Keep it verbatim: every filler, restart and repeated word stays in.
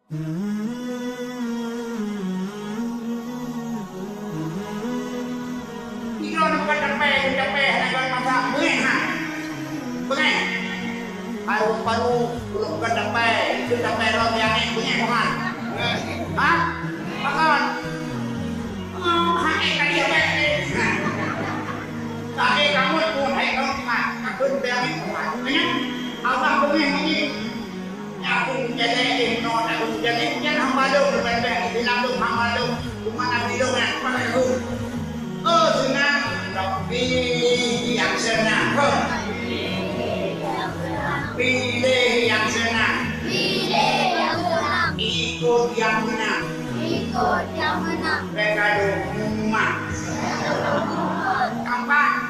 Sidroe bukan tapé, tapé hana ban masak, beungéh ha. Beungéh. Paru-paru, bukan tapé, itu tapé roh yang beungéh Tuhan. Ha? Pakon? Oh, hai ka dia baik. Tapi kamu pun hai kamu Tuhan, takut beungéh Tuhan. Ingat, Allah beungéh ini. Aku jadi imnon, aku jadi ujian hamba lôn, leubeh-leubeh di lam lôn hamba lôn, cuma Nabi lôn nyang pakai aku. Oh, seunang, tapi nyang seunang. Heh. Pilih nyang seunang. Pilih nyang seunang. Ikut nyang meunang. Ikut nyang meunang. Bèk gadoh mumat. Bèk gadoh mumat. Gampang.